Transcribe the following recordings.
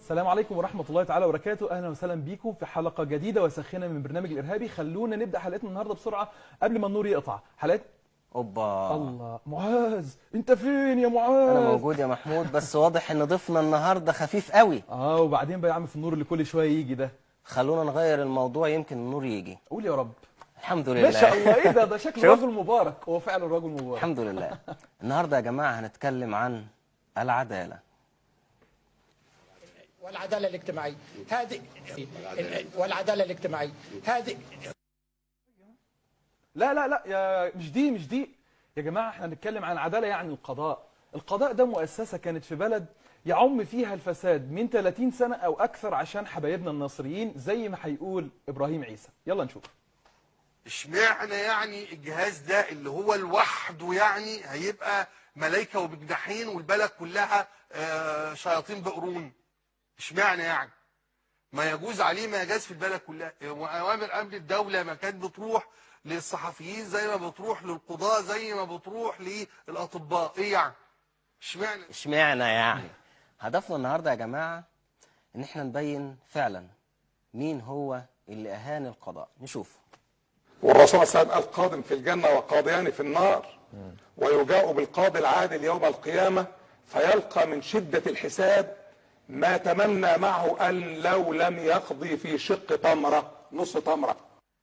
السلام عليكم ورحمة الله تعالى وبركاته. أهلا وسهلا بيكم في حلقة جديدة وساخنة من برنامج الإرهابي. خلونا نبدأ حلقتنا النهاردة بسرعة قبل ما النور يقطع. حلقة اوبا، الله، معاذ انت فين يا معاذ؟ انا موجود يا محمود، بس واضح ان ضيفنا النهارده خفيف قوي. وبعدين بقى يا عم في النور اللي كل شوية يجي ده، خلونا نغير الموضوع يمكن النور يجي. قول يا رب. الحمد لله، ما شاء الله. ايه ده شكله رجل مبارك، هو فعلا رجل مبارك. الحمد لله. النهارده يا جماعة هنتكلم عن العدالة والعدالة الاجتماعية. هذه والعدالة الاجتماعية هذه. لا لا لا، يا مش دي مش دي يا جماعة، احنا هنتكلم عن عدالة يعني القضاء. القضاء ده مؤسسة كانت في بلد يعم فيها الفساد من 30 سنة أو أكثر، عشان حبايبنا الناصريين زي ما هيقول إبراهيم عيسى. يلا نشوف. اشمعنى يعني الجهاز ده اللي هو لوحده يعني هيبقى ملايكة وبجناحين والبلد كلها شياطين بقرون؟ اشمعنى يعني؟ ما يجوز عليه ما يجاز في البلد كلها. وأوامر أمن الدولة ما كانت بتروح للصحفيين زي ما بتروح للقضاة زي ما بتروح للأطباء. ايه يعني؟ اشمعنى؟ اشمعنى يعني؟ هدفنا النهارده يا جماعة ان احنا نبين فعلا مين هو اللي أهان القضاء. نشوف. والرسول صلى الله عليه وسلم قال قاض في الجنة وقاضيان في النار، ويجاء بالقاضي العادل يوم القيامة فيلقى من شدة الحساب ما تمنى معه أن لو لم يقضي في شق تمرة، نص تمرة.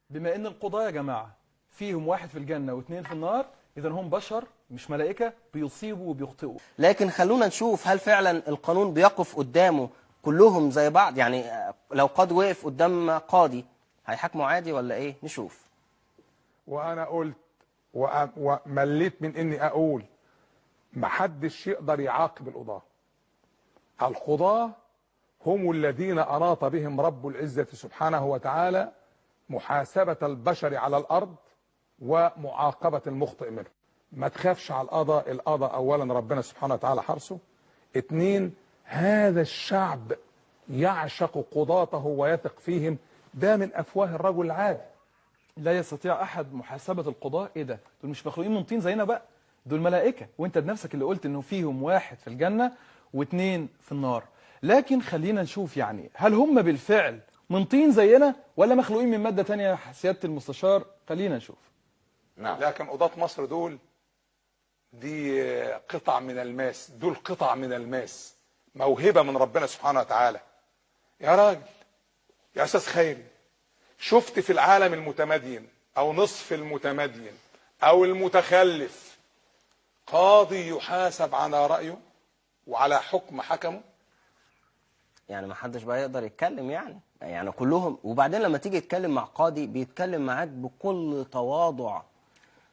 بما ان القضاة يا جماعة فيهم واحد في الجنة واثنين في النار، اذا هم بشر مش ملائكة، بيصيبوا وبيخطئوا. لكن خلونا نشوف هل فعلا القانون بيقف قدامه كلهم زي بعض؟ يعني لو قاضي وقف قدام قاضي هيحاكمه عادي ولا ايه؟ نشوف. وانا قلت ومليت من اني اقول محدش يقدر يعاقب القضاة. القضاة هم الذين أناط بهم رب العزة سبحانه وتعالى محاسبة البشر على الأرض ومعاقبة المخطئ منه. ما تخافش على القضاء، القضاء أولا ربنا سبحانه وتعالى حرسه، اتنين هذا الشعب يعشق قضاته ويثق فيهم، ده من أفواه الرجل العادي. لا يستطيع أحد محاسبة القضاء. إيه ده؟ دول مش مخلوقين من طين زينا بقى، دول ملائكة، وانت بنفسك اللي قلت إنه فيهم واحد في الجنة واثنين في النار. لكن خلينا نشوف يعني هل هم بالفعل من طين زينا ولا مخلوقين من مادة تانية؟ سيادة المستشار خلينا نشوف. نعم. لكن قضاة مصر دول دي قطع من الماس، دول قطع من الماس، موهبة من ربنا سبحانه وتعالى. يا راجل يا أستاذ خيري، شفت في العالم المتمدين أو نصف المتمدين أو المتخلف قاضي يحاسب على رأيه وعلى حكم حكمه؟ يعني ما حدش بقى يقدر يتكلم يعني كلهم. وبعدين لما تيجي تتكلم مع قاضي بيتكلم معاك بكل تواضع.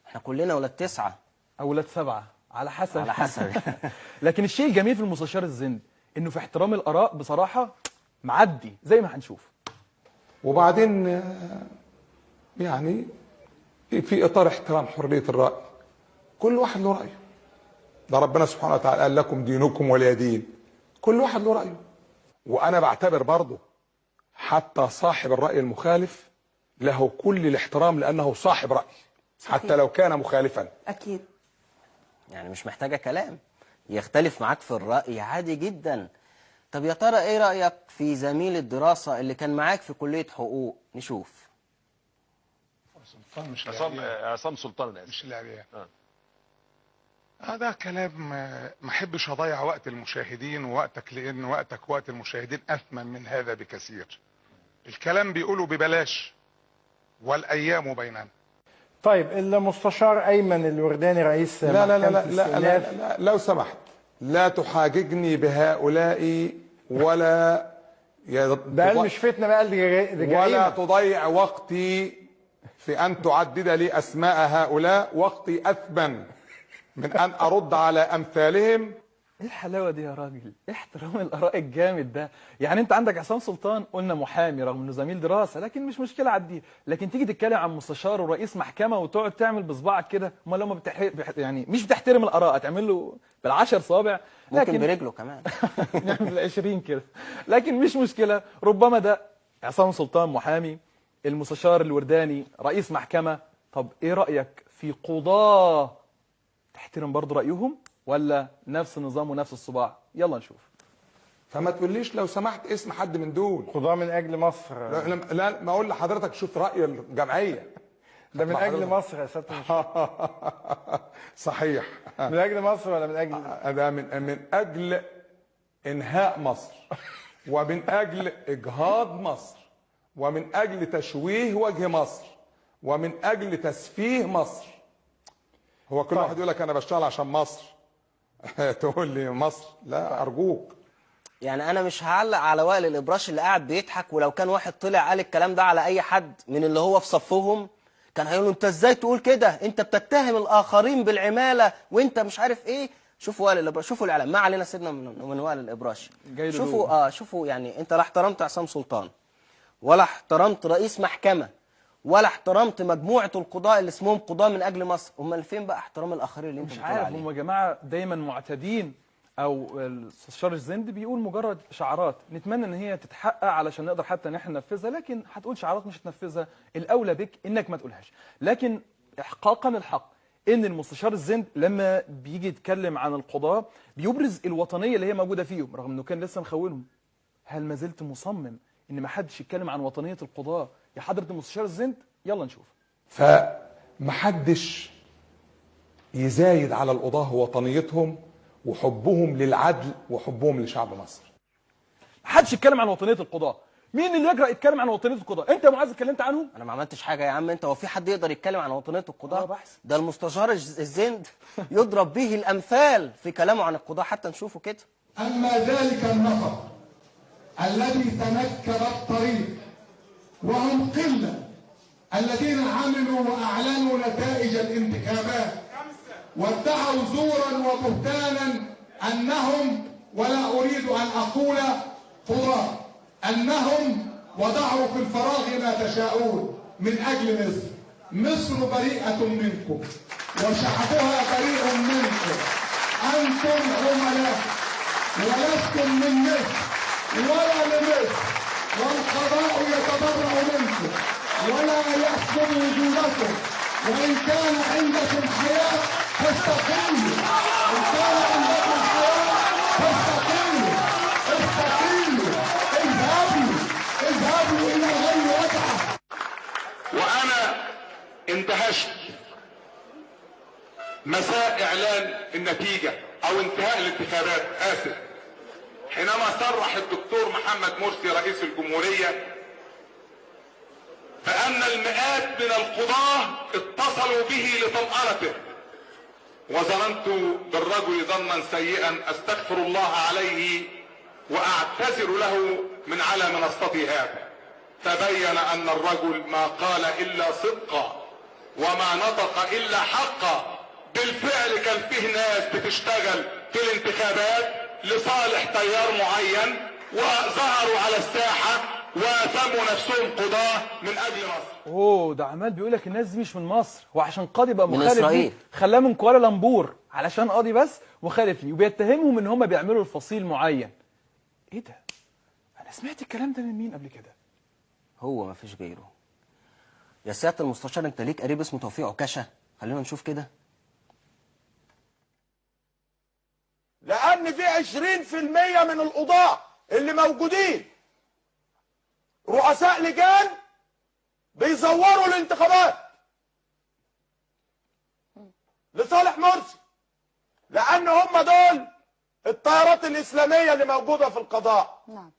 احنا كلنا ولاد 9 او ولاد 7 على حسب، على حسب. لكن الشيء الجميل في المستشار الزند انه في احترام الاراء بصراحة معدي زي ما هنشوف. وبعدين يعني في اطار احترام حرية الراي، كل واحد له رايه. ده ربنا سبحانه وتعالى قال لكم دينكم ولي دين، كل واحد له رايه. وانا بعتبر برضه حتى صاحب الرأي المخالف له كل الاحترام لأنه صاحب رأي، صحيح. حتى لو كان مخالفا. أكيد. يعني مش محتاجة كلام، يختلف معاك في الرأي عادي جدا. طب يا ترى إيه رأيك في زميل الدراسة اللي كان معاك في كلية حقوق؟ نشوف. سلطان مش عصام سلطان مش العريان. هذا كلام ما احبش اضيع وقت المشاهدين ووقتك، لان وقتك وقت المشاهدين اثمن من هذا بكثير. الكلام بيقولوا ببلاش والايام بيننا. طيب المستشار ايمن الورداني رئيس لا لا لا لا لا, لا, لا لو سمحت لا تحاججني بهؤلاء ولا ده مش فتنة بقى، دي جريمة. ولا تضيع وقتي في ان تعدد لي اسماء هؤلاء، وقتي اثمن من أن أرد على أمثالهم. إيه الحلاوة دي يا راجل؟ إيه احترام الآراء الجامد ده؟ يعني أنت عندك عصام سلطان قلنا محامي رغم إنه زميل دراسة، لكن مش مشكلة عديه، لكن تيجي تتكلم عن مستشار ورئيس محكمة وتقعد تعمل بصباعك كده، أمال لو ما يعني مش بتحترم الآراء تعمل له بال10 صوابع، ممكن برجله كمان نعمل 20 كده، لكن مش مشكلة. ربما ده عصام سلطان محامي، المستشار الورداني رئيس محكمة. طب إيه رأيك في قضاة تحترم برضه رأيهم ولا نفس النظام ونفس الصباع؟ يلا نشوف. فما تقوليش لو سمحت اسم حد من دول. قضاة من اجل مصر. لا لا، ما اقول لحضرتك شوف راي الجمعية. ده من اجل مصر يا سيادة المستشار. صحيح. من اجل مصر ولا من اجل؟ ده من اجل انهاء مصر، ومن اجل اجهاض مصر، ومن اجل تشويه وجه مصر، ومن اجل تسفيه مصر. هو كل واحد يقول لك انا بشتغل عشان مصر. تقول لي مصر؟ لا ارجوك. يعني انا مش هعلق على وائل الابراش اللي قاعد بيضحك، ولو كان واحد طلع قال الكلام ده على اي حد من اللي هو في صفهم كان هيقول له انت ازاي تقول كده، انت بتتهم الاخرين بالعماله وانت مش عارف ايه. شوفوا وائل الابراش، شوفوا الاعلام، ما علينا سيبنا من وائل الابراش. شوفوا شوفوا يعني انت لا احترمت عصام سلطان، ولا احترمت رئيس محكمة، ولا احترمت مجموعة القضاء اللي اسمهم قضاة من اجل مصر، امال فين بقى احترام الاخرين اللي انت مش عارف؟ هم يا جماعة دايما معتدين، او المستشار الزند بيقول مجرد شعارات نتمنى ان هي تتحقق علشان نقدر حتى ان احنا ننفذها، لكن هتقول شعارات مش هتنفذها، الاولى بك انك ما تقولهاش. لكن احقاقا الحق ان المستشار الزند لما بيجي يتكلم عن القضاة بيبرز الوطنية اللي هي موجودة فيهم، رغم انه كان لسه مخونهم. هل ما زلت مصمم ان ما حدش يتكلم عن وطنية القضاة يا حضره المستشار الزند؟ يلا نشوف. فمحدش يزايد على القضاة وطنيتهم وحبهم للعدل وحبهم لشعب مصر. محدش يتكلم عن وطنية القضاة. مين اللي يجرأ يتكلم عن وطنية القضاة؟ انت يا معاذ اتكلمت عنهم؟ انا ما عملتش حاجة يا عم انت، هو في حد يقدر يتكلم عن وطنية القضاة؟ ده المستشار الزند يضرب به الامثال في كلامه عن القضاة، حتى نشوفه كده. اما ذلك النفر الذي تنكب الطريق وهم قلة الذين عملوا واعلنوا نتائج الانتخابات وادعوا زورا وبهتانا انهم، ولا اريد ان اقول قضاة، انهم وضعوا في الفراغ ما تشاءون من اجل مصر. مصر بريئة منكم وشعبها بريء منكم، انتم عملاء ولستم من مصر ولا لمصر، والقضاء يتبرأ منكم ولا يحسن وجودكم، وإن كان عندكم حياة فاستقيلوا، إن كان عندكم حياة فاستقيلوا، استقيلوا، اذهبوا، اذهبوا إلى غير وجهة. وأنا انتهشت مساء إعلان النتيجة أو انتهاء الانتخابات، آسف، حينما صرح الدكتور محمد مرسي رئيس الجمهورية فأن المئات من القضاة اتصلوا به لطمأنته، وظننت بالرجل ظنا سيئا، استغفر الله عليه واعتذر له من على منصتي هذا. تبين أن الرجل ما قال إلا صدقا وما نطق إلا حقا. بالفعل كان فيه ناس بتشتغل في الانتخابات لصالح تيار معين، وظهروا على الساحة وسموا نفسهم قضاة من أجل مصر. اوه، ده عمال بيقول لك الناس دي مش من مصر، هو عشان قاضي بقى مخالف ليه خلاه من كوالالمبور علشان قاضي بس مخالف ليه، وبيتهمهم ان هم بيعملوا الفصيل معين. ايه ده؟ انا سمعت الكلام ده من مين قبل كده؟ هو ما فيش غيره. يا سيادة المستشار، انت ليك قريب اسمه توفيق عكاشة؟ خلينا نشوف كده. لأن في 20% من القضاة اللي موجودين رؤساء لجان بيزوروا الانتخابات لصالح مرسي، لأن هم دول التيارات الإسلامية اللي موجودة في القضاء. نعم.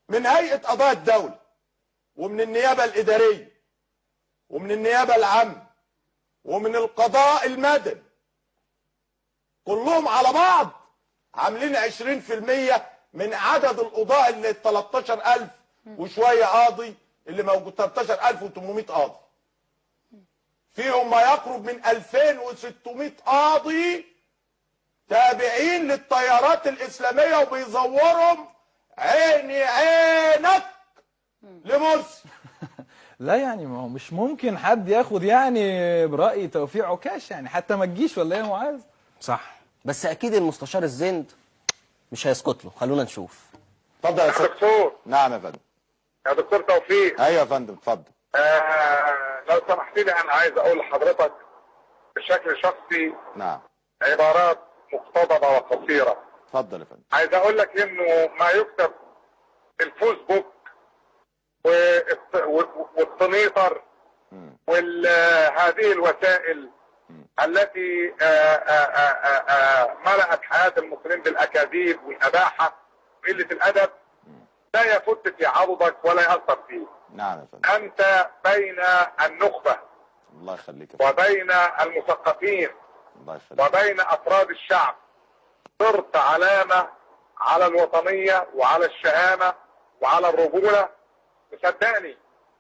من هيئة قضاء الدولة ومن النيابة الإدارية ومن النيابة العامة ومن القضاء المدني، كلهم على بعض عاملين 20% من عدد القضاء اللي 13000 وشوية قاضي اللي موجود، 13800 قاضي، فيهم ما يقرب من 2600 قاضي تابعين للتيارات الإسلامية وبيزورهم عيني عينك لمرسي. لا يعني ما هو مش ممكن حد ياخد يعني برأي توفيق عكاش، يعني حتى ما تجيش ولا ايه يا معاذ؟ صح، بس اكيد المستشار الزند مش هيسكت له. خلونا نشوف. اتفضل يا دكتور. نعم يا فندم. يا دكتور توفيق. ايوه يا فندم اتفضل. لو سمحت لي انا عايز اقول لحضرتك بشكل شخصي. نعم. عبارات مقتضبه وقصيره. اتفضل يا فندم. عايز اقول لك انه ما يكتب في الفيسبوك والتنيطر وهذه الوسائل التي ملأت حياة المصريين بالأكاذيب والأباحة وقلة الأدب لا يفت في عضدك ولا يأثر فيه. نعم يا فندم. أنت بين النخبة، الله يخليك، وبين المثقفين، الله يخليك، وبين أفراد الشعب. صرت علامة على الوطنية وعلى الشهامة وعلى الرجولة. صدقني.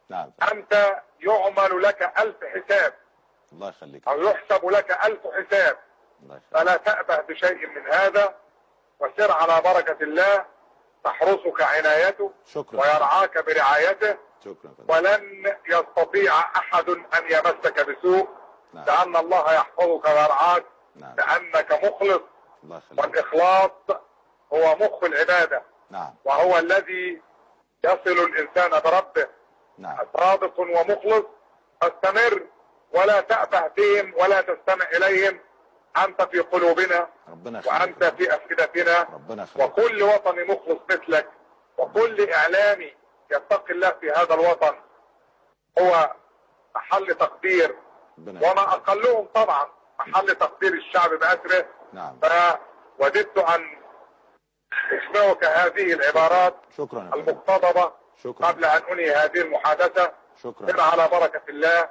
نعم. أنت يعمل لك 1000 حساب. الله يخليك. أو يحسب لك 1000 حساب. الله يخليك. فلا تأبه بشيء من هذا، وسر على بركة الله، تحرسك عنايته. شكرا. ويرعاك برعايته. شكرا. ولن يستطيع أحد أن يمسك بسوء. نعم. لأن الله يحفظك ويرعاك. نعم. لأنك مخلص. الله يخليك. والإخلاص هو مخ العبادة. نعم. وهو الذي يصل الإنسان بربه. نعم. صادق ومخلص. فاستمر ولا تأبه بهم ولا تستمع إليهم. أنت في قلوبنا، ربنا يخليك، وأنت في أفئدتنا، ربنا يخليك. وكل وطني مخلص مثلك، وكل إعلامي يتقي الله في هذا الوطن هو محل تقدير، وما أقلهم طبعا محل تقدير الشعب بأسره. نعم. فوددت أن أسمعك هذه العبارات. شكرا. المقتضبة. شكرا. قبل أن أنهي هذه المحادثة. شكرا. سر على بركة الله،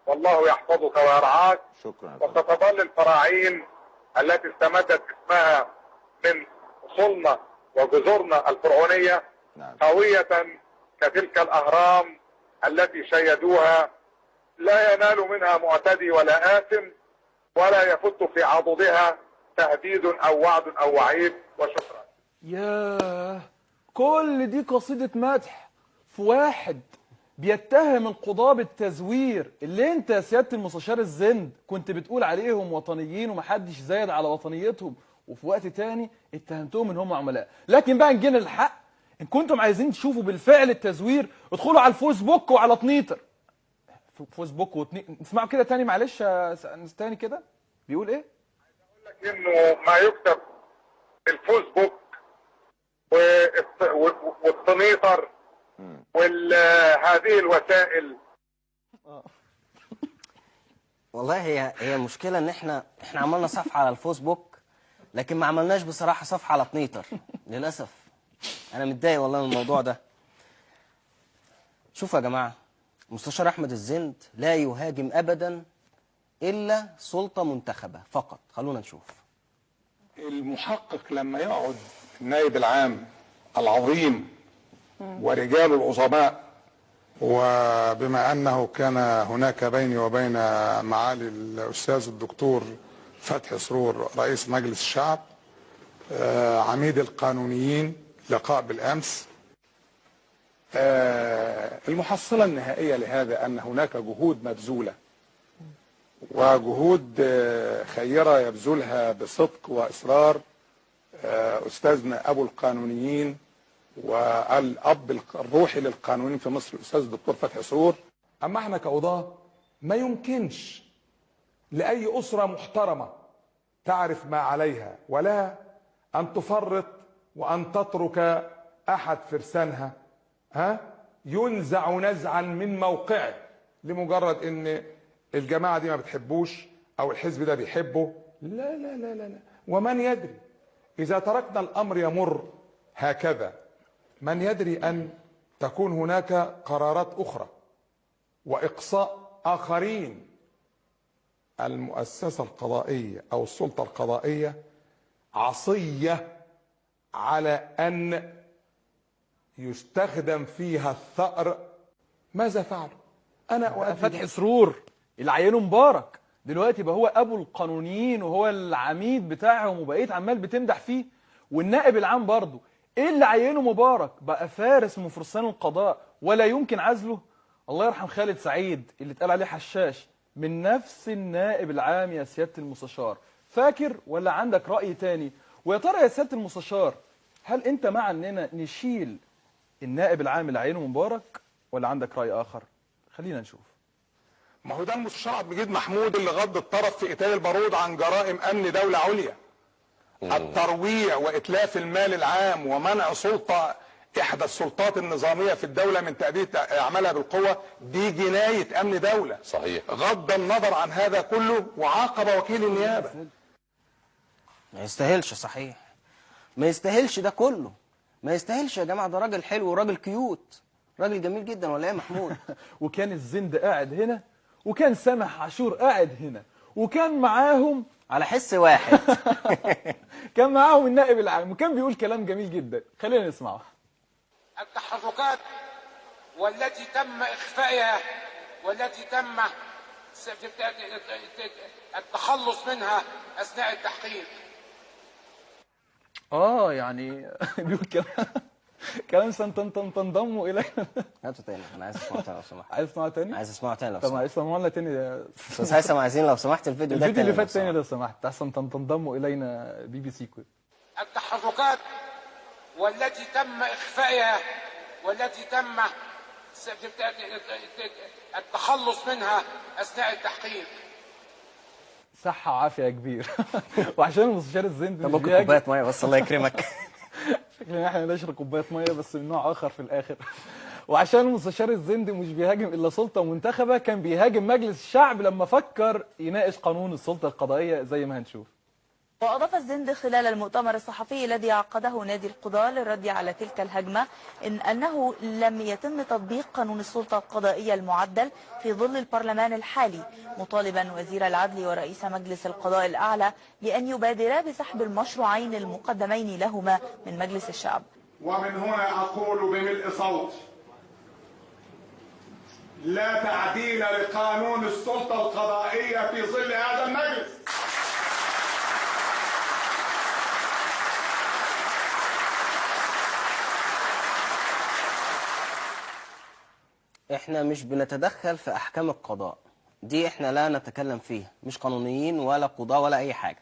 والله يحفظك ويرعاك. شكرا. وستظل الفراعين التي استمدت اسمها من أصولنا وجذورنا الفرعونية. نعم. قوية كتلك الأهرام التي شيدوها، لا ينال منها معتدي ولا آثم، ولا يفت في عضدها تهديد أو وعد أو وعيد. وشكرا. ياه، كل دي قصيدة مدح في واحد بيتهم القضاة بالتزوير اللي انت يا سيادة المستشار الزند كنت بتقول عليهم وطنيين ومحدش زايد على وطنيتهم، وفي وقت تاني اتهمتهم ان هم عملاء. لكن بقى نجينا للحق، ان كنتم عايزين تشوفوا بالفعل التزوير ادخلوا على الفيسبوك وعلى تنيتر. فيسبوك وتنيتر، اسمعوا كده تاني، معلش تاني كده بيقول ايه؟ عايز اقول لك انه ما يكتب في الفيسبوك والتنيتر وهذه الوسائل. والله هي المشكلة ان احنا عملنا صفحة على الفيسبوك، لكن ما عملناش بصراحة صفحة على تنيتر للاسف. انا متضايق والله من الموضوع ده. شوفوا يا جماعة، مستشار احمد الزند لا يهاجم ابدا الا سلطة منتخبه فقط. خلونا نشوف. المحقق لما يقعد النائب العام العظيم ورجال العظماء، وبما أنه كان هناك بيني وبين معالي الأستاذ الدكتور فتحي سرور رئيس مجلس الشعب عميد القانونيين لقاء بالأمس، المحصلة النهائية لهذا أن هناك جهود مبذولة وجهود خيرة يبذلها بصدق وإصرار أستاذنا أبو القانونيين والأب الروحي للقانونيين في مصر الأستاذ الدكتور فتحي سرور. أما احنا كقضاة ما يمكنش لأي أسرة محترمة تعرف ما عليها ولا أن تفرط وأن تترك أحد فرسانها ينزع نزعا من موقعه لمجرد أن الجماعة دي ما بتحبوش أو الحزب ده بيحبه. لا لا لا لا, لا. ومن يدري إذا تركنا الأمر يمر هكذا، من يدري أن تكون هناك قرارات أخرى وإقصاء آخرين. المؤسسة القضائية أو السلطة القضائية عصية على أن يستخدم فيها الثأر. ماذا فعلوا؟ أنا أؤدي فتحي سرور اللي عينه مبارك دلوقتي بقى هو أبو القانونيين وهو العميد بتاعهم، وبقيت عمال بتمدح فيه. والنائب العام برضه ايه اللي عينه مبارك بقى فارس من فرسان القضاء ولا يمكن عزله. الله يرحم خالد سعيد اللي اتقال عليه حشاش من نفس النائب العام يا سيادة المستشار. فاكر ولا عندك رأي تاني؟ ويا ترى يا سيادة المستشار هل انت مع اننا نشيل النائب العام اللي عينه مبارك ولا عندك رأي آخر؟ خلينا نشوف. ما هو ده المستشار عبد المجيد محمود اللي غض الطرف في قتال البارود عن جرائم امن دولة عليا. الترويع وإتلاف المال العام ومنع سلطة إحدى السلطات النظامية في الدولة من تأدية أعمالها بالقوة، دي جناية أمن دولة. صحيح. غض النظر عن هذا كله وعاقب وكيل النيابة. ما يستاهلش، صحيح ما يستاهلش ده كله، ما يستاهلش يا جماعة. ده راجل حلو وراجل cute، راجل جميل جدا، ولا ايه يا محمود؟ وكان الزند قاعد هنا، وكان سامح عاشور قاعد هنا، وكان معاهم على حس واحد كان معاهم النائب العام، وكان بيقول كلام جميل جدا، خلينا نسمعه. التحركات والتي تم إخفائها والتي تم التخلص منها أثناء التحقيق. يعني بيقول كلام سنتنضم الينا. هاته تاني، انا عايز اسمعه تاني لو سمحت. عايز تسمعه تاني؟ عايز اسمعه تاني لو سمحت. طب معلش سمعوا لنا تاني يا استاذ هيثم، عايزين لو سمحت الفيديو ده، الفيديو اللي فات تاني لو سمحت، احسن تنضموا الينا بي بي سي كويت. التحركات والتي تم اخفائها والتي تم التخلص منها اثناء التحقيق. صحة وعافية يا كبير. وعشان المستشار الزند طب ممكن كوباية مية بس الله يكرمك. شكلنا احنا نشرب كوباية مية بس من نوع آخر في الآخر. وعشان المستشار الزند مش بيهاجم إلا سلطة منتخبة، كان بيهاجم مجلس الشعب لما فكر يناقش قانون السلطة القضائية زي ما هنشوف. وأضاف الزند خلال المؤتمر الصحفي الذي عقده نادي القضاة للرد على تلك الهجمة إن أنه لم يتم تطبيق قانون السلطة القضائية المعدل في ظل البرلمان الحالي، مطالبا وزير العدل ورئيس مجلس القضاء الأعلى بأن يبادرا بسحب المشروعين المقدمين لهما من مجلس الشعب. ومن هنا أقول بملء صوت: لا تعديل لقانون السلطة القضائية في ظل هذا المجلس. احنا مش بنتدخل في احكام القضاء، دي احنا لا نتكلم فيها، مش قانونيين ولا قضاء ولا اي حاجة.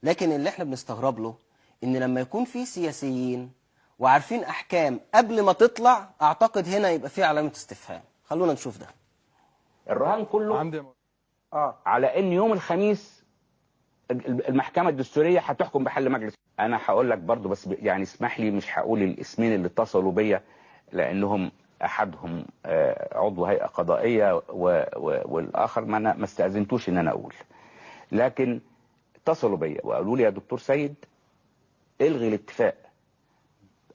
لكن اللي احنا بنستغرب له ان لما يكون في سياسيين وعارفين احكام قبل ما تطلع، اعتقد هنا يبقى في علامة استفهام. خلونا نشوف ده. الرهان كله على ان يوم الخميس المحكمة الدستورية هتحكم بحل مجلس. انا هقول لك برضو، بس يعني اسمح لي مش هقول الاسمين اللي اتصلوا بيا لانهم احدهم عضو هيئة قضائية والاخر ما استاذنتوش ان انا اقول، لكن اتصلوا بيا وقالوا لي يا دكتور سيد الغي الاتفاق،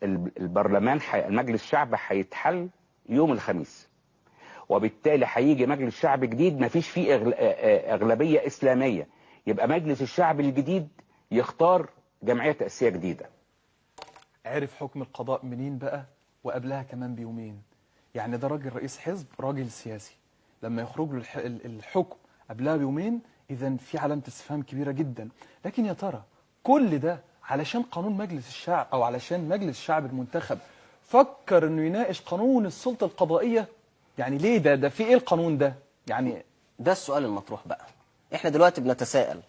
البرلمان المجلس الشعب هيتحل يوم الخميس، وبالتالي هيجي مجلس شعب جديد ما فيش فيه اغلبية اسلامية، يبقى مجلس الشعب الجديد يختار جمعية تاسيسيه جديدة. عرف حكم القضاء منين بقى؟ وقبلها كمان بيومين. يعني ده راجل رئيس حزب، راجل سياسي، لما يخرج له الحكم قبلها بيومين، اذا في علامة استفهام كبيرة جدا. لكن يا ترى كل ده علشان قانون مجلس الشعب، او علشان مجلس الشعب المنتخب فكر انه يناقش قانون السلطة القضائية؟ يعني ليه ده في ايه القانون ده؟ يعني ده السؤال المطروح بقى. احنا دلوقتي بنتساءل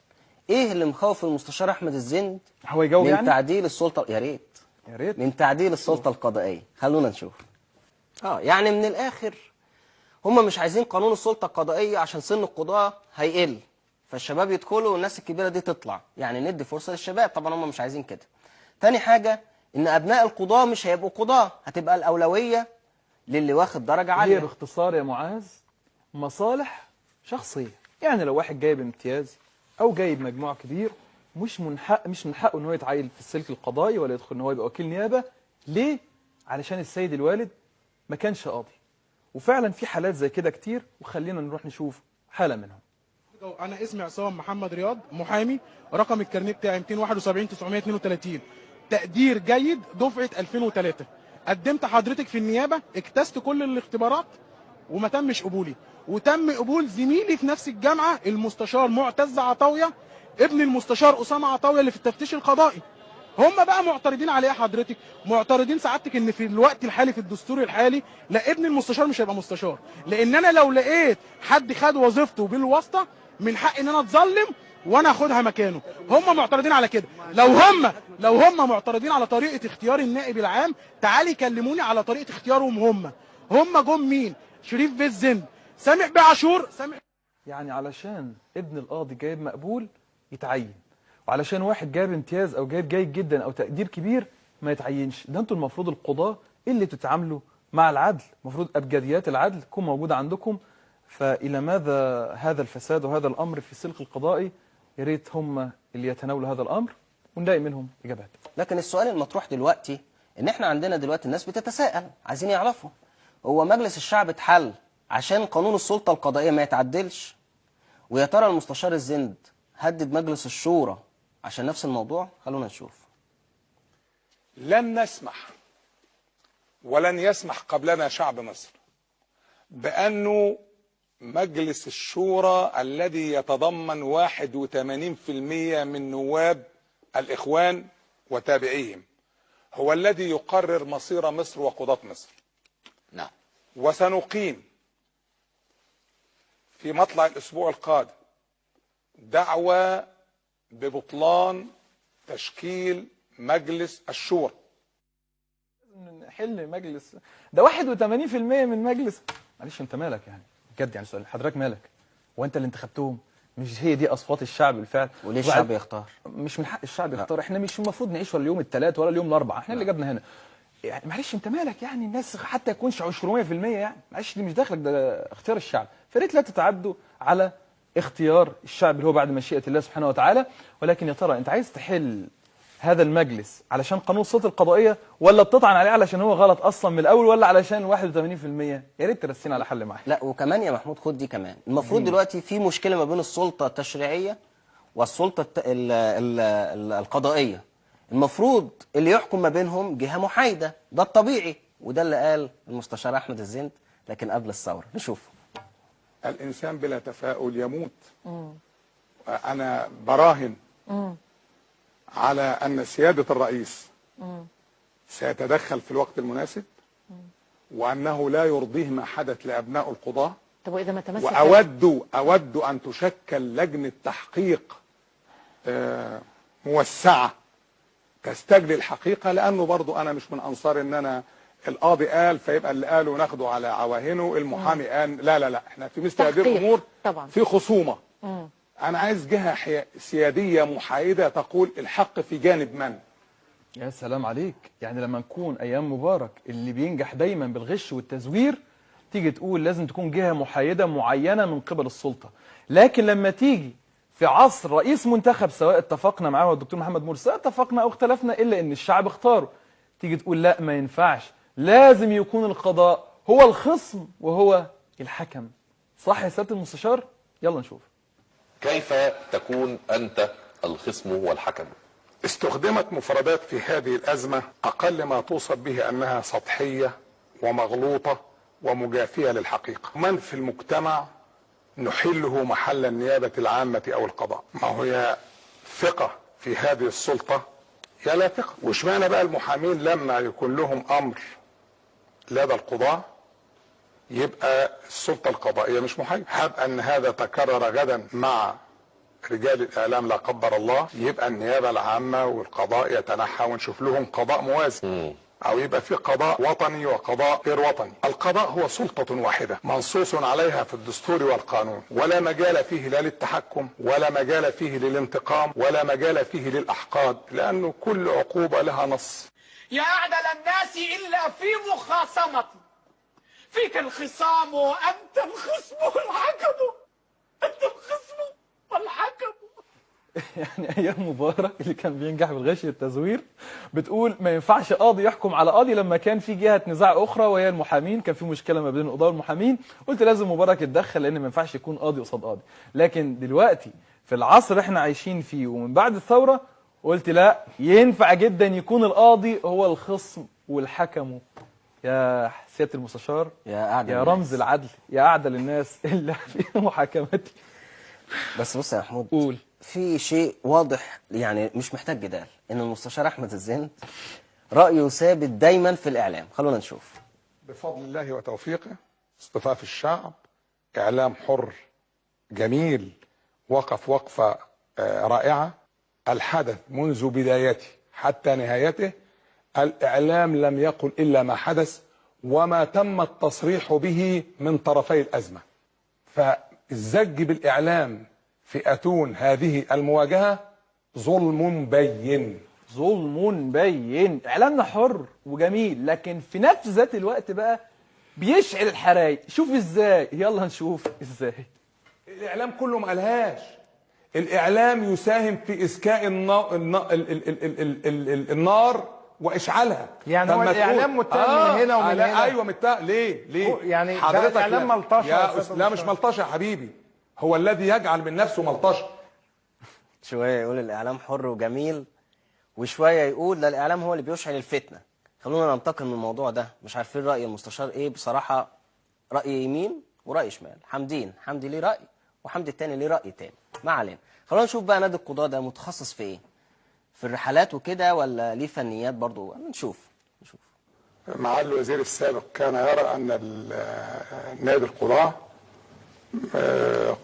ايه اللي مخوف المستشار احمد الزند هو يجاوب من يعني؟ تعديل السلطة. يا ريت يا ريت من تعديل السلطة القضائية. خلونا نشوف. يعني من الآخر هم مش عايزين قانون السلطة القضائية عشان سن القضاة هيقل، فالشباب يدخلوا والناس الكبيرة دي تطلع، يعني ندي فرصة للشباب. طبعا هم مش عايزين كده. تاني حاجة إن أبناء القضاة مش هيبقوا قضاة، هتبقى الأولوية للي واخد درجة عالية. هي باختصار يا معاذ مصالح شخصية. يعني لو واحد جايب امتياز أو جايب مجموع كبير مش من حقه ان هو يتعين في السلك القضائي ولا يدخل ان هو يبقى وكيل نيابة. ليه؟ علشان السيد الوالد ما كانش قاضي. وفعلا في حالات زي كده كتير، وخلينا نروح نشوف حاله منهم. انا اسمي عصام محمد رياض، محامي، رقم الكارنيه بتاعي 271 932، تقدير جيد، دفعه 2003. قدمت حضرتك في النيابة، اجتزت كل الاختبارات وما تمش قبولي، وتم قبول زميلي في نفس الجامعة المستشار معتز عطاويه، ابن المستشار أسامة عطاوية اللي في التفتيش القضائي. هم بقى معترضين على ايه حضرتك؟ معترضين سعادتك ان في الوقت الحالي في الدستور الحالي لا ابن المستشار مش هيبقى مستشار، لان انا لو لقيت حد خد وظيفته بالواسطة من حقي ان انا اتظلم وانا اخدها مكانه. هم معترضين على كده. لو هم معترضين على طريقه اختيار النائب العام، تعالي كلموني على طريقه اختيارهم. هم جم مين؟ شريف بيه الزند، سامح بيه عاشور، سامح. يعني علشان ابن القاضي جايب مقبول يتعين، وعلشان واحد جايب امتياز او جايب جيد جدا او تقدير كبير ما يتعينش. ده انتوا المفروض القضاة اللي تتعاملوا مع العدل، المفروض ابجديات العدل تكون موجودة عندكم. فالى ماذا هذا الفساد وهذا الامر في السلك القضائي؟ يا ريت هم اللي يتناولوا هذا الامر ونلاقي منهم اجابات. لكن السؤال المطروح دلوقتي ان احنا عندنا دلوقتي الناس بتتساءل، عايزين يعرفوا هو مجلس الشعب اتحل عشان قانون السلطة القضائية ما يتعدلش؟ ويا ترى المستشار الزند هدد مجلس الشورى عشان نفس الموضوع؟ خلونا نشوف. لن نسمح ولن يسمح قبلنا شعب مصر بأنه مجلس الشورى الذي يتضمن 81% من نواب الإخوان وتابعيهم هو الذي يقرر مصير مصر وقضاة مصر. نعم. وسنقيم في مطلع الأسبوع القادم دعوة ببطلان تشكيل مجلس الشورى. نحل مجلس ده 81% من مجلس. معلش انت مالك يعني؟ بجد يعني سؤال حضرتك، مالك؟ وانت اللي انتخبتهم؟ مش هي دي اصوات الشعب بالفعل؟ وليه الشعب يختار؟ مش من حق الشعب يختار. احنا مش المفروض نعيش ولا اليوم الثلاث ولا اليوم الاربعاء، احنا اللي جبنا هنا يعني. معلش انت مالك يعني؟ الناس حتى يكونش 200% يعني، معلش دي مش داخلك، ده اختيار الشعب. فريت لا تتعدوا على اختيار الشعب اللي هو بعد مشيئة الله سبحانه وتعالى. ولكن يا ترى انت عايز تحل هذا المجلس علشان قانون السلطة القضائية، ولا بتطعن عليه علشان هو غلط اصلا من الاول، ولا علشان 81%؟ يا ريت ترسينا على حل معاه. لا وكمان يا محمود خد دي كمان، المفروض دلوقتي في مشكلة ما بين السلطة التشريعية والسلطة القضائية. المفروض اللي يحكم ما بينهم جهة محايدة، ده الطبيعي، وده اللي قال المستشار احمد الزند لكن قبل الثورة. نشوفه. الانسان بلا تفاؤل يموت. انا براهن على أن سيادة الرئيس سيتدخل في الوقت المناسب، وأنه لا يرضيه ما حدث لأبناء القضاة. طب وإذا ما تمسك؟ وأود أن تشكل لجنة تحقيق موسعة تستجلي الحقيقة، لأنه برضو أنا مش من أنصار إن أنا القاضي قال فيبقى اللي قاله ناخده على عواهنه، المحامي قال لا لا لا، احنا في مثل هذه الأمور طبعا في خصومة. أنا عايز جهة سيادية محايدة تقول الحق في جانب من. يا سلام عليك. يعني لما نكون أيام مبارك اللي بينجح دايما بالغش والتزوير تيجي تقول لازم تكون جهة محايدة معينة من قبل السلطة، لكن لما تيجي في عصر رئيس منتخب سواء اتفقنا معاه الدكتور محمد مرسي، سواء اتفقنا أو اختلفنا، إلا إن الشعب اختاره، تيجي تقول لا ما ينفعش، لازم يكون القضاء هو الخصم وهو الحكم. صح يا سيادة المستشار؟ يلا نشوف. كيف تكون أنت الخصم والحكم؟ استخدمت مفردات في هذه الأزمة أقل ما توصف به أنها سطحية ومغلوطة ومجافية للحقيقة. من في المجتمع نحله محل النيابة العامة أو القضاء؟ ما هي ثقة في هذه السلطة يا لا ثقة. واشمعنى بقى المحامين لما يكون لهم أمر لدى القضاء يبقى السلطة القضائية مش محايدة؟ هب أن هذا تكرر غدا مع رجال الإعلام لا قدر الله، يبقى النيابة العامة والقضاء يتنحى ونشوف لهم قضاء موازي، أو يبقى في قضاء وطني وقضاء غير وطني. القضاء هو سلطة واحدة منصوص عليها في الدستور والقانون، ولا مجال فيه لا للتحكم ولا مجال فيه للانتقام ولا مجال فيه للأحقاد، لأنه كل عقوبة لها نص. يا أعدل الناس إلا في مخاصمتي، فيك الخصام وأنت الخصم والحكم، أنت الخصم والحكم. يعني أيام مبارك اللي كان بينجح بالغش والتزوير بتقول ما ينفعش قاضي يحكم على قاضي، لما كان في جهة نزاع أخرى وهي المحامين، كان في مشكلة ما بين القضاة والمحامين، قلت لازم مبارك يتدخل لأن ما ينفعش يكون قاضي قصاد قاضي. لكن دلوقتي في العصر اللي احنا عايشين فيه ومن بعد الثورة قلت لا، ينفع جدا يكون القاضي هو الخصم والحكم. يا سيادة المستشار، يا أعدل يا رمز العدل، يا أعدل الناس إلا في محاكمتي. بس بص يا محمود، قول. في شيء واضح يعني مش محتاج جدال، إن المستشار أحمد الزند رأيه ثابت دايما في الإعلام. خلونا نشوف. بفضل الله وتوفيقه، اصطفاف الشعب، إعلام حر جميل، وقف وقفة رائعة. الحدث منذ بدايته حتى نهايته الإعلام لم يقل إلا ما حدث وما تم التصريح به من طرفي الأزمة. فالزج بالإعلام في أتون هذه المواجهة ظلم بين. ظلم بين. اعلامنا حر وجميل، لكن في نفس ذات الوقت بقى بيشعل الحرايق. شوف ازاي، يلا نشوف ازاي. الاعلام كله ما قالهاش. الاعلام يساهم في اسكاء النار واشعالها. يعني هو الاعلام متهم من هنا ومن هنا. ايوه متهم. ليه؟ يعني حضرتك الاعلام ملطشه. لا مش ملطشه يا حبيبي، هو الذي يجعل من نفسه ملطشه. شوية يقول الاعلام حر وجميل، وشوية يقول ده الاعلام هو اللي بيشعل الفتنة. خلونا ننتقل من الموضوع ده، مش عارفين راي المستشار ايه بصراحة، راي يمين وراي شمال. حمدي ليه راي وحمدي التاني ليه راي تاني، ما علينا. خلونا نشوف بقى نادي القضاة ده متخصص في ايه؟ في الرحلات وكده ولا ليه فنيات برضو؟ نشوف. معالي الوزير السابق كان يرى ان نادي القضاة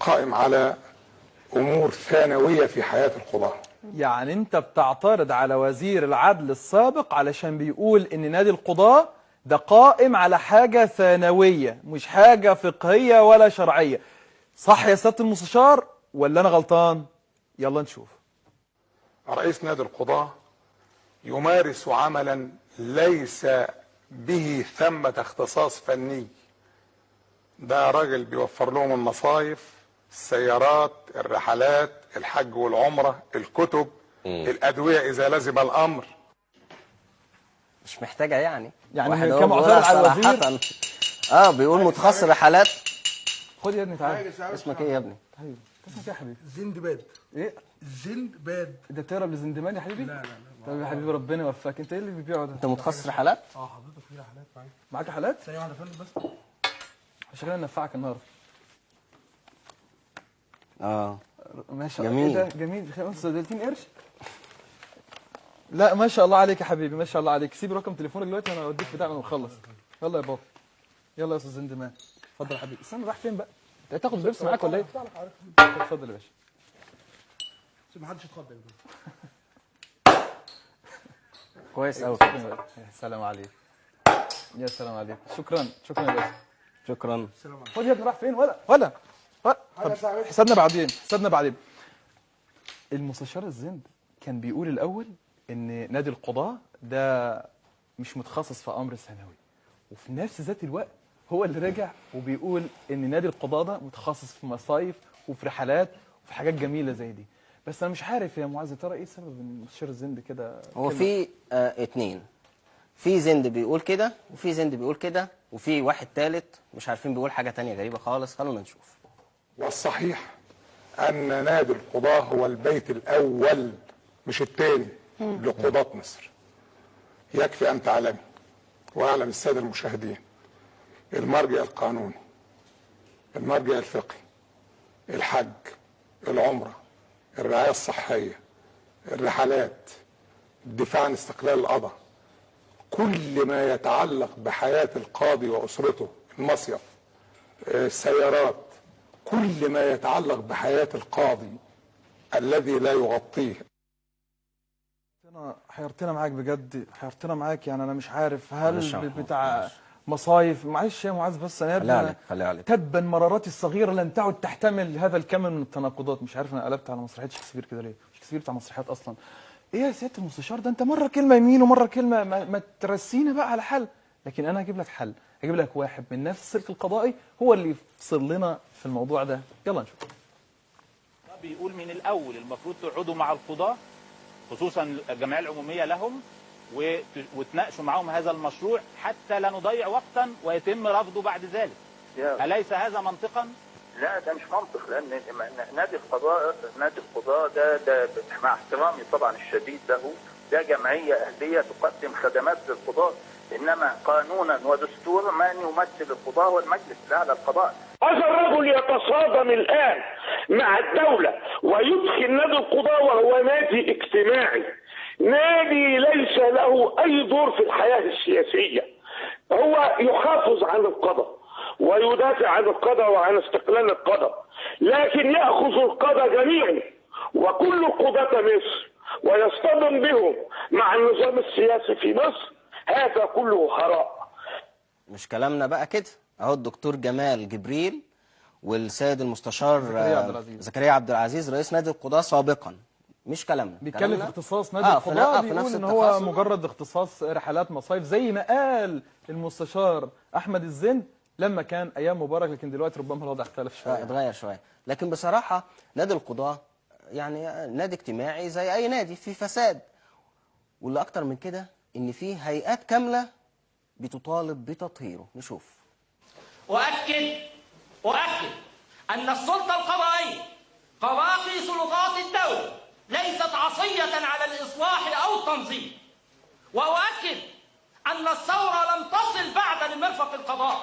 قائم على امور ثانوية في حياة القضاة. يعني انت بتعترض على وزير العدل السابق علشان بيقول ان نادي القضاة ده قائم على حاجة ثانوية، مش حاجة فقهية ولا شرعية. صح يا سيادة المستشار ولا انا غلطان؟ يلا نشوف. رئيس نادي القضاة يمارس عملا ليس به ثمة اختصاص فني. ده راجل بيوفر لهم المصايف، السيارات، الرحلات، الحج والعمرة، الكتب، الأدوية إذا لزم الأمر. مش محتاجة يعني كم معترض على الوزير؟ بيقول متخصص رحلات. خد يا ابني تعالى. اسمك ايه يا ابني؟ طيب اسمك ايه يا حبيبي؟ زندباد. ايه؟ زندباد. انت بتهرب لزندمان يا حبيبي؟ لا لا لا. طيب يا حبيبي ربنا يوفقك. انت ايه اللي بتبيعه ده؟ انت متخصص رحلات؟ حضرتك في رحلات معاك. معاك رحلات؟ ثانية واحدة يا فندم بس. شكلنا ننفعك النهارده. ما شاء الله. جميل. ايه ده؟ جميل. 35 قرش؟ لا ما شاء الله عليك يا حبيبي، ما شاء الله عليك. سيب رقم تليفونك دلوقتي وانا اوديك بتاع ما نخلص. يلا يا بابا. يلا يا استاذ زندمان. اتفضل يا حبيبي. استنى، راح فين بقى؟ انت هتاخد بيبسي معاك ولا ايه؟ اتفضل يا باشا. بس ما حدش يتخض يا كويس قوي. يا سلام عليك. يا سلام عليك. شكرا شكرا يا باشا. شكرا. خد يا ابني، راح فين؟ ولا حسابنا بعدين، حسابنا بعدين. المستشار الزند كان بيقول الاول ان نادي القضاة ده مش متخصص في امر ثانوي، وفي نفس ذات الوقت هو اللي رجع وبيقول ان نادي القضاة ده متخصص في مصايف وفي رحلات وفي حاجات جميلة زي دي. بس انا مش عارف يا معاذ، ترى ايه سبب ان المستشار الزند كده؟ هو في اتنين، في زند بيقول كده وفي زند بيقول كده وفي واحد تالت مش عارفين بيقول حاجة تانية غريبة خالص. خلونا نشوف. والصحيح أن نادي القضاة هو البيت الأول مش الثاني لقضاة مصر. يكفي أن تعلمي وأعلم السادة المشاهدين المرجع القانوني، المرجع الفقهي، الحج، العمرة، الرعاية الصحية، الرحلات، الدفاع عن استقلال القضاء، كل ما يتعلق بحياة القاضي وأسرته، المصيف، السيارات، كل ما يتعلق بحياة القاضي الذي لا يغطيه. حيرتنا معاك بجد، حيرتنا معاك. يعني أنا مش عارف هل بتاع مصايف. معلش يا معاذ بس أنا تبا مراراتي الصغيرة لم تعد تحتمل هذا الكم من التناقضات. مش عارف أنا قلبت على مسرحية شكسبير كده ليه؟ شكسبير بتاع مسرحيات أصلا. إيه يا سيادة المستشار ده؟ أنت مرة كلمة يمين ومرة كلمة، ما ترسينا بقى على حل. لكن أنا هجيب لك حل، هجيب لك واحد من نفس السلك القضائي هو اللي يفصل لنا في الموضوع ده. يلا نشوف. بيقول من الأول المفروض تقعدوا مع القضاة، خصوصا الجمعية العمومية لهم، وتناقشوا معهم هذا المشروع حتى لا نضيع وقتا ويتم رفضه بعد ذلك. أليس هذا منطقا؟ لا ده مش منطق، لأن نادي القضاء، نادي القضاء ده مع احترامي طبعا الشديد له، ده جمعية أهلية تقدم خدمات للقضاة، إنما قانونا ودستورا من يمثل القضاء هو المجلس الأعلى للقضاء. هذا الرجل يتصادم الآن مع الدولة ويدخل نادي القضاء وهو نادي اجتماعي، نادي ليس له أي دور في الحياة السياسية. هو يحافظ عن القضاء ويدافع عن القضاء وعن استقلال القضاء، لكن يأخذ القضاء جميعا وكل قضاة مصر ويصطدم بهم مع النظام السياسي في مصر. هذا كله هراء. مش كلامنا بقى كده. اهو الدكتور جمال جبريل والسيد المستشار زكريا عبد العزيز رئيس نادي القضاة سابقا، مش كلامنا. بيتكلم في اختصاص نادي القضاة، بيقول ان هو مجرد اختصاص رحلات مصايف زي ما قال المستشار احمد الزند لما كان ايام مبارك، لكن دلوقتي ربما الوضع اختلف شوية، اتغير شوية. لكن بصراحة نادي القضاة يعني نادي اجتماعي زي اي نادي فيه فساد، واللي اكتر من كده ان فيه هيئات كاملة بتطالب بتطهيره. نشوف. اؤكد ان السلطة القضائية كباقي سلطات الدولة ليست عصية على الإصلاح أو التنظيم، وأؤكد أن الثورة لم تصل بعد لمرفق القضاء،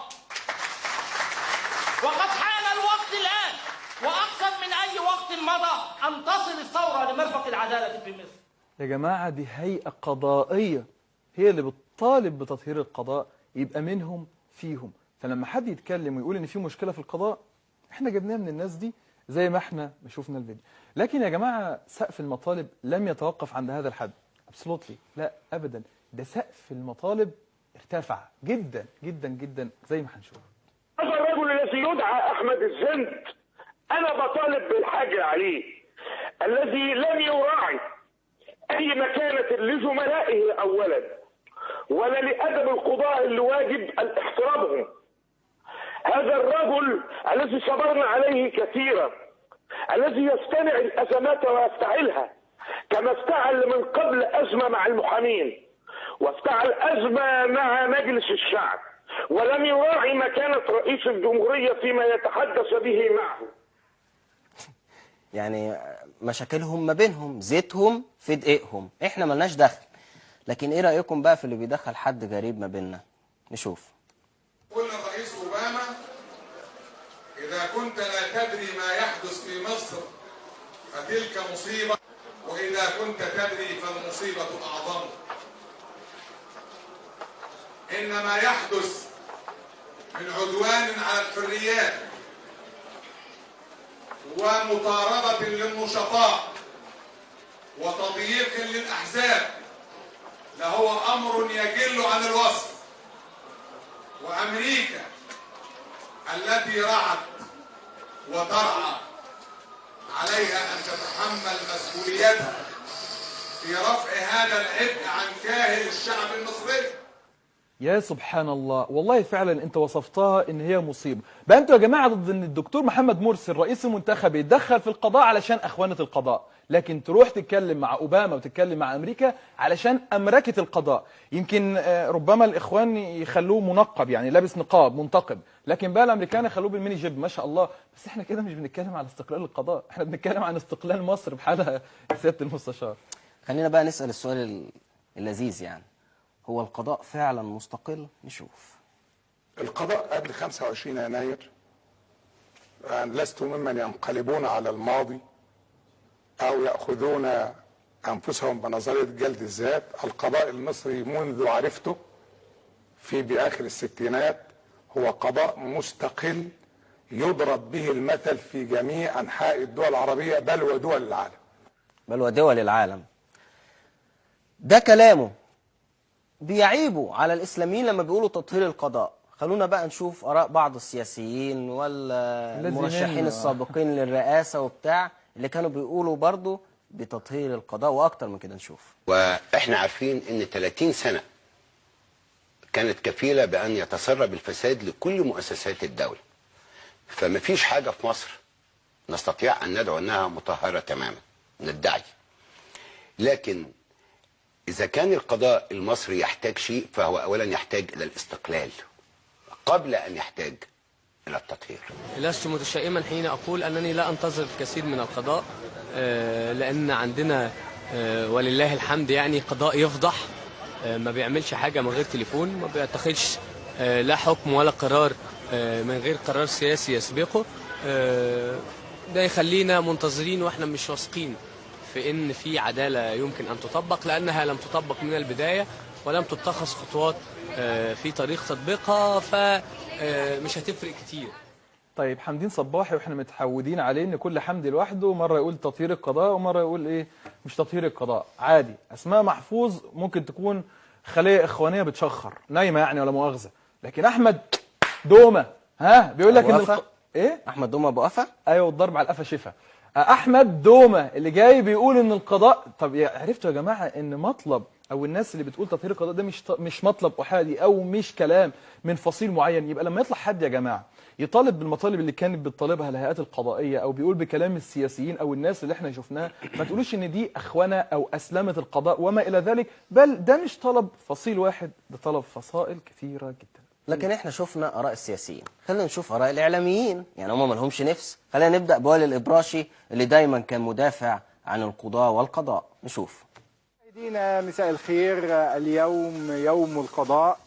وقد حان الوقت الآن وأكثر من أي وقت مضى أن تصل الثورة لمرفق العدالة في مصر. يا جماعة دي هيئة قضائية هي اللي بتطالب بتطهير القضاء، يبقى منهم فيهم. فلما حد يتكلم ويقول إن في مشكلة في القضاء، احنا جبناها من الناس دي زي ما احنا ما شفنا الفيديو. لكن يا جماعة سقف المطالب لم يتوقف عند هذا الحد، absolutely لا أبدا، ده سقف المطالب ارتفع جدا جدا جدا زي ما هنشوف. هذا الرجل الذي يدعى أحمد الزند أنا بطالب بالحجر عليه، الذي لم يراعي أي مكانة لزملائه أولا، ولا لأدب القضاء اللي واجب احترامهم. هذا الرجل الذي صبرنا عليه كثيرا، الذي يصطنع الأزمات ويفتعلها كما افتعل من قبل أزمة مع المحامين، وافتعل أزمة مع مجلس الشعب، ولم يراعي مكانة رئيس الجمهورية فيما يتحدث به معه. يعني مشاكلهم ما بينهم، زيتهم في دقيقهم، احنا ملناش دخل. لكن ايه رأيكم بقى في اللي بيدخل حد غريب ما بيننا؟ نشوف. قلنا الرئيس أوباما: إذا كنت لا تدري ما يحدث في مصر فتلك مصيبة، وإذا كنت تدري فالمصيبة أعظم. إن ما يحدث من عدوان على الحريات ومطاردة للنشطاء وتضييق للأحزاب لهو أمر يجل عن الوصف. وأمريكا التي رعت وترعى عليها أن تتحمل مسؤوليتها في رفع هذا العبء عن كاهل الشعب المصري. يا سبحان الله، والله فعلا انت وصفتها ان هي مصيبة. بقى انتوا يا جماعة ضد ان الدكتور محمد مرسي الرئيس المنتخب يتدخل في القضاء علشان اخوانه القضاء، لكن تروح تتكلم مع اوباما وتتكلم مع امريكا علشان امركه القضاء. يمكن ربما الاخوان يخلوه منقب، يعني لابس نقاب منتقب، لكن بقى الامريكان يخلوه بالميني جيب ما شاء الله. بس احنا كده مش بنتكلم على استقلال القضاء، احنا بنتكلم عن استقلال مصر بحالها. سيادة المستشار، خلينا بقى نسال السؤال اللذيذ، يعني هو القضاء فعلا مستقل؟ نشوف. القضاء قبل 25 يناير لست ممن ينقلبون على الماضي أو يأخذون أنفسهم بنظرية جلد الذات. القضاء المصري منذ عرفته في بآخر الستينات هو قضاء مستقل يضرب به المثل في جميع أنحاء الدول العربية بل ودول العالم. بل ودول العالم. ده كلامه بيعيبوا على الإسلاميين لما بيقولوا تطهير القضاء. خلونا بقى نشوف آراء بعض السياسيين والمرشحين السابقين للرئاسة وبتاع اللي كانوا بيقولوا برضو بتطهير القضاء وأكتر من كده. نشوف. وإحنا عارفين إن 30 سنة كانت كفيلة بأن يتسرب الفساد لكل مؤسسات الدولة، فما فيش حاجة في مصر نستطيع أن ندعو أنها مطهرة تماما ندعي. لكن إذا كان القضاء المصري يحتاج شيء فهو أولا يحتاج إلى الاستقلال قبل أن يحتاج إلى التطهير. لست متشائما حين أقول أنني لا أنتظر الكثير من القضاء، لأن عندنا ولله الحمد يعني قضاء يفضح، ما بيعملش حاجة من غير تليفون، ما بيتخذش لا حكم ولا قرار من غير قرار سياسي يسبقه. ده يخلينا منتظرين وإحنا مش واثقين في إن في عدالة يمكن أن تطبق، لأنها لم تطبق من البداية ولم تتخذ خطوات في طريق تطبيقها، فمش هتفرق كتير. طيب حمدين صباحي واحنا متعودين عليه ان كل حمدي لوحده، مرة يقول تطهير القضاء ومرة يقول ايه مش تطهير القضاء، عادي. اسماء محفوظ ممكن تكون خليه اخوانيه بتشخر نايمة يعني ولا مؤاخذة، لكن احمد دومه ها بيقول لك ان ايه احمد دومه ابو قفا، ايوه الضرب على القفا شفا. احمد دومه اللي جاي بيقول ان القضاء، طب عرفتوا يا جماعة ان مطلب او الناس اللي بتقول تطهير القضاء ده مش مطلب احادي او مش كلام من فصيل معين. يبقى لما يطلع حد يا جماعة يطالب بالمطالب اللي كانت بتطالبها الهيئات القضائية او بيقول بكلام السياسيين او الناس اللي احنا شفناها، ما تقولوش ان دي اخوانه او اسلمه القضاء وما الى ذلك، بل ده مش طلب فصيل واحد، ده طلب فصائل كثيرة جدا. لكن احنا شفنا اراء السياسيين، خلينا نشوف اراء الاعلاميين، يعني هم ما لهمش نفس. خلينا نبدا بوائل الابراشي اللي دايما كان مدافع عن القضاة والقضاء. نشوف. مشاهدينا مساء الخير. اليوم يوم القضاء،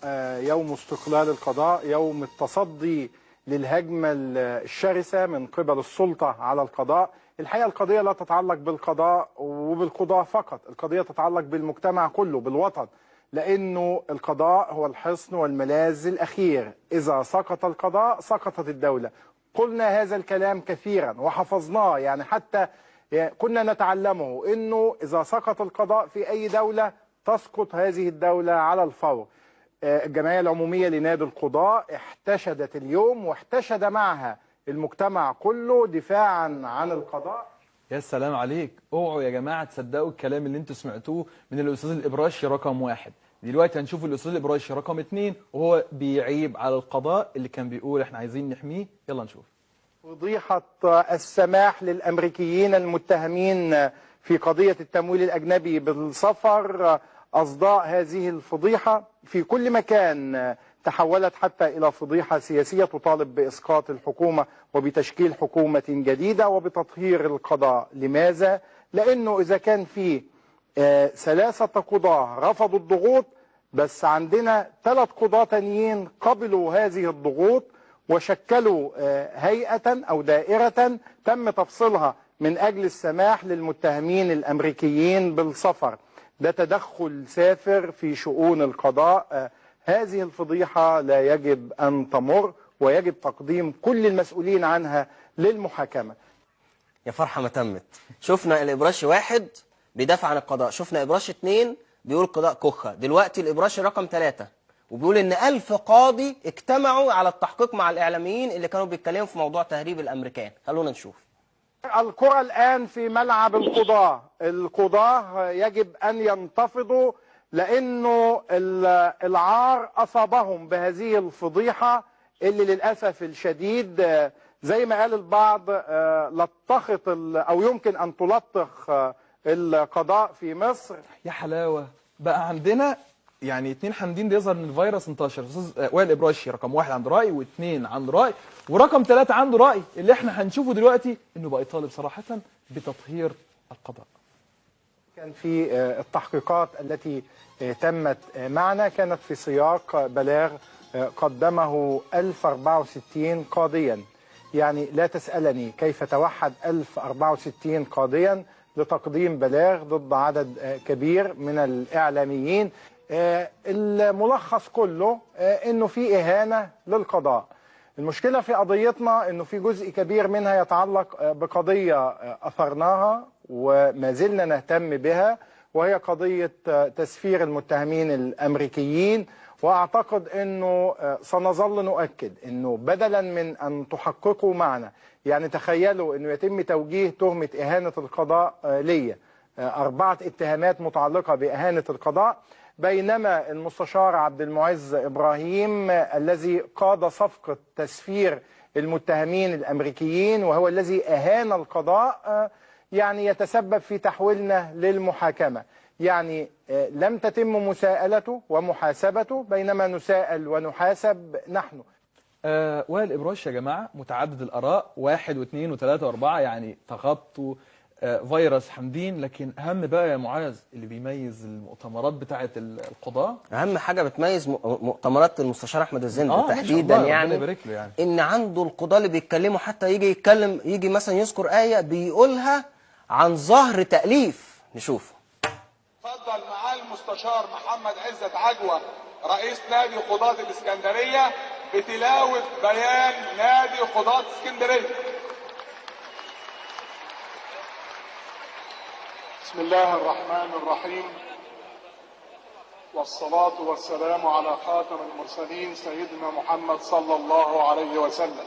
يوم استقلال القضاء، يوم التصدي للهجمة الشرسة من قبل السلطة على القضاء. الحقيقة القضية لا تتعلق بالقضاء وبالقضاء فقط، القضية تتعلق بالمجتمع كله، بالوطن، لأنه القضاء هو الحصن والملاذ الأخير. إذا سقط القضاء سقطت الدولة. قلنا هذا الكلام كثيرا وحفظناه، يعني حتى كنا نتعلمه، أنه إذا سقط القضاء في أي دولة تسقط هذه الدولة على الفور. الجمعية العمومية لنادي القضاء احتشدت اليوم، واحتشد معها المجتمع كله دفاعا عن القضاء. يا سلام عليك. اوعوا يا جماعة تصدقوا الكلام اللي انتوا سمعتوه من الأستاذ الإبراشي رقم 1. دلوقتي هنشوف الأستاذ الإبراشي رقم 2 وهو بيعيب على القضاء اللي كان بيقول احنا عايزين نحمية. يلا نشوف. فضيحة السماح للأمريكيين المتهمين في قضية التمويل الأجنبي بالسفر، أصداء هذه الفضيحة في كل مكان تحولت حتى إلى فضيحة سياسية تطالب بإسقاط الحكومة وبتشكيل حكومة جديدة وبتطهير القضاء. لماذا؟ لأنه إذا كان في 3 قضاة رفضوا الضغوط، بس عندنا 3 قضاة تانيين قبلوا هذه الضغوط وشكلوا هيئة أو دائرة تم تفصيلها من أجل السماح للمتهمين الأمريكيين بالسفر. ده تدخل سافر في شؤون القضاء. هذه الفضيحة لا يجب أن تمر، ويجب تقديم كل المسؤولين عنها للمحاكمة. يا فرحة ما تمت. شفنا الإبراشي 1 بيدافع عن القضاء، شفنا إبراشي 2 بيقول قضاء كخة، دلوقتي الإبراشي رقم 3 وبيقول إن 1000 قاضي اجتمعوا على التحقيق مع الإعلاميين اللي كانوا بيتكلموا في موضوع تهريب الأمريكان. خلونا نشوف. الكرة الآن في ملعب القضاة. القضاة يجب أن ينتفضوا، لأنه العار أصابهم بهذه الفضيحة اللي للأسف الشديد زي ما قال البعض لطخت أو يمكن أن تلطخ القضاء في مصر. يا حلاوة بقى عندنا يعني 2 حمدين، ده يظهر ان الفيروس انتشر. استاذ وائل الابراشي رقم 1 عنده رأي، و2 عنده رأي، ورقم 3 عنده رأي اللي احنا هنشوفه دلوقتي انه بقى يطالب صراحة بتطهير القضاء. كان في التحقيقات التي تمت معنا كانت في سياق بلاغ قدمه 1064 قاضيا. يعني لا تسألني كيف توحد 1064 قاضيا لتقديم بلاغ ضد عدد كبير من الإعلاميين. الملخص كله انه في اهانة للقضاء. المشكلة في قضيتنا انه في جزء كبير منها يتعلق بقضية اثرناها وما زلنا نهتم بها، وهي قضية تسفير المتهمين الامريكيين. واعتقد انه سنظل نؤكد انه بدلا من ان تحققوا معنا، يعني تخيلوا انه يتم توجيه تهمة اهانة القضاء لي، 4 اتهامات متعلقة باهانة القضاء، بينما المستشار عبد المعز إبراهيم الذي قاد صفقة تسفير المتهمين الأمريكيين وهو الذي أهان القضاء يعني يتسبب في تحويلنا للمحاكمة. يعني لم تتم مساءلته ومحاسبته، بينما نساءل ونحاسب نحن. وائل إبراشي يا جماعة متعدد الآراء، 1 و2 و3 و4، يعني تغطوا فيروس حمدين. لكن اهم بقى يا معاذ اللي بيميز المؤتمرات بتاعه القضاة، اهم حاجة بتميز مؤتمرات المستشار احمد الزند تحديدا، يعني ان عنده القضاة اللي بيتكلموا، حتى يجي يتكلم، يجي مثلا يذكر ايه بيقولها عن ظهر تأليف. نشوف. اتفضل معاه المستشار محمد عزت عجوه رئيس نادي قضاة الاسكندرية بتلاوة بيان نادي قضاة اسكندرية. بسم الله الرحمن الرحيم، والصلاة والسلام على خاتم المرسلين سيدنا محمد صلى الله عليه وسلم.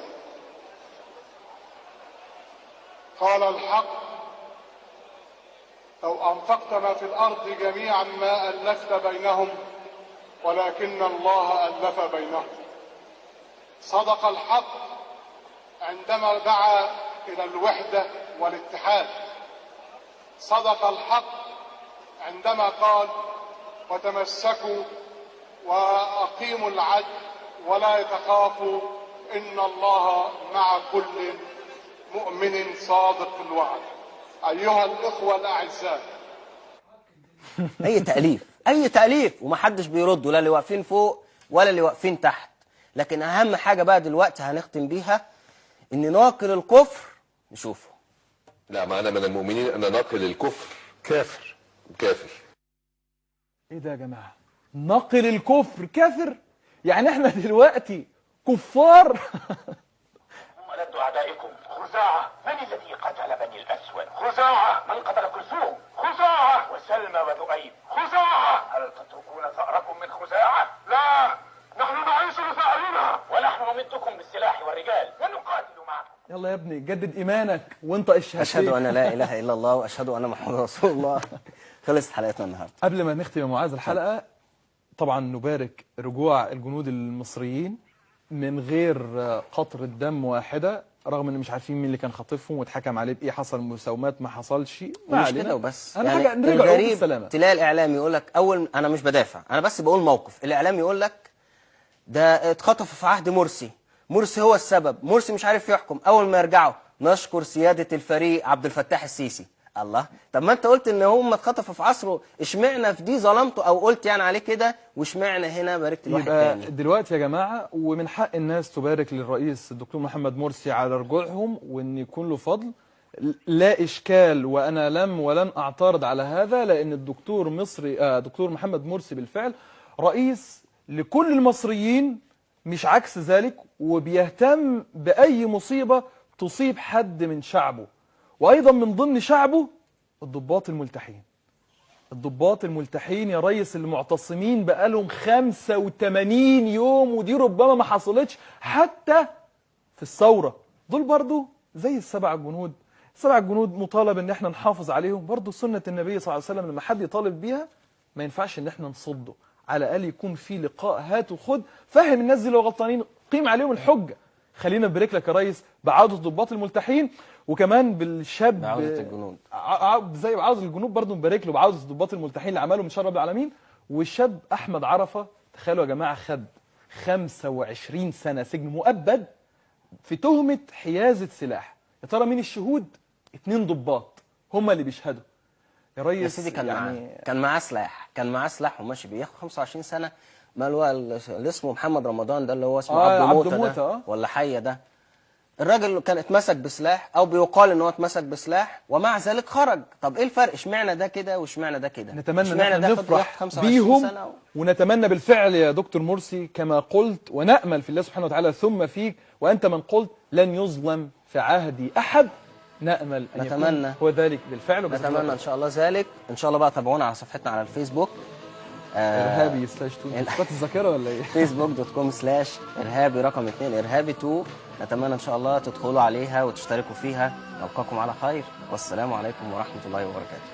قال الحق لو أنفقت ما في الأرض جميعا ما ألفت بينهم ولكن الله ألف بينهم. صدق الحق عندما دعا إلى الوحدة والاتحاد. صدق الحق عندما قال وتمسكوا وأقيموا العدل ولا يتخافوا إن الله مع كل مؤمن صادق الوعد. أيها الإخوة الأعزاء. أي تأليف، أي تأليف، ومحدش بيرد، ولا اللي واقفين فوق ولا اللي واقفين تحت. لكن أهم حاجة بقى دلوقتي هنختم بيها إن ناقل الكفر نشوفه. لا، معنا من المؤمنين أن ناقل الكفر كافر. كافر. إيه ده يا جماعة؟ ناقل الكفر كافر؟ يعني إحنا دلوقتي كفار؟ هم ألد أعدائكم. خزاعة، من الذي قتل بني الأسود؟ خزاعة، من قتل كلثوم؟ خزاعة، وسلمى وذؤيب. خزاعة، هل تتركون ثأركم من خزاعة؟ لا، نحن نعيش لثأرنا ونحن نمدكم بالسلاح والرجال ونقاتل معكم. يلا يا ابني جدد إيمانك وانت الشهادتين. أشهد أن لا إله إلا الله وأشهد أن محمد رسول الله. خلصت حلقتنا النهارده. قبل ما نختم يا معاذ الحلقة، طبعا نبارك رجوع الجنود المصريين من غير قطرة دم واحدة، رغم ان مش عارفين مين اللي كان خاطفهم واتحكم عليه بايه، حصل مساومات ما حصلش، ما مش كده وبس. اهم حاجة نرجع بالسلامة. تلاقي الاعلام يقول لك اول، انا مش بدافع، انا بس بقول موقف، الاعلام يقول لك ده اتخطف في عهد مرسي، مرسي هو السبب، مرسي مش عارف يحكم. اول ما يرجعوا نشكر سيادة الفريق عبد الفتاح السيسي. الله، طب ما انت قلت ان هم اتخطفوا في عصره، اشمعنى في دي ظلمته او قلت يعني عليه كده، واشمعنى هنا باركت لواحد تاني؟ دلوقتي يا جماعة، ومن حق الناس تبارك للرئيس الدكتور محمد مرسي على رجوعهم وان يكون له فضل، لا اشكال، وانا لم ولن اعترض على هذا، لان الدكتور مصري دكتور محمد مرسي بالفعل رئيس لكل المصريين، مش عكس ذلك، وبيهتم باي مصيبة تصيب حد من شعبه، وايضا من ضمن شعبه الضباط الملتحين. الضباط الملتحين يا ريس المعتصمين بقالهم 85 يوم، ودي ربما ما حصلتش حتى في الثورة. دول برضو زي السبع جنود، السبع جنود مطالب ان احنا نحافظ عليهم برضو. سنة النبي صلى الله عليه وسلم لما حد يطالب بيها ما ينفعش ان احنا نصده، على الاقل يكون في لقاء هات وخد، فهم الناس دي لو غلطانين قيم عليهم الحجة. خلينا نبارك لك يا ريس بعودة الضباط الملتحين، وكمان بالشاب بعودة الجنود، زي بعودة الجنود برضه نبارك له بعودة الضباط الملتحين اللي عملهم ان شاء الله رب العالمين. والشاب احمد عرفة، تخيلوا يا جماعة، خد 25 سنة سجن مؤبد في تهمة حيازة سلاح. يا ترى مين الشهود؟ 2 ضباط هم اللي بيشهدوا يا ريس. يا سيدي كان يعني كان معاه سلاح، كان معاه سلاح وماشي بيه، ياخد 25 سنة. ما هو اللي اسمه محمد رمضان ده اللي هو اسمه عبد موتة ده ولا حية ده، الراجل كان اتمسك بسلاح او بيقال ان هو اتمسك بسلاح ومع ذلك خرج. طب ايه الفرق؟ اشمعنى ده كده واشمعنى ده كده؟ نتمنى ان احنا نفرح بيهم ونتمنى بالفعل يا دكتور مرسي كما قلت، ونأمل في الله سبحانه وتعالى ثم فيك، وانت من قلت لن يظلم في عهدي احد. نأمل أن نتمنى يكون هو ذلك بالفعل، نتمنى ان شاء الله ذلك. ان شاء الله بقى تابعونا على صفحتنا على الفيسبوك ارهابي /2 فقدت الذاكرة ولا ايه؟ facebook.com/ارهابي رقم 2 ارهابي 2. نتمنى ان شاء الله تدخلوا عليها وتشتركوا فيها. نلقاكم على خير، والسلام عليكم ورحمة الله وبركاته.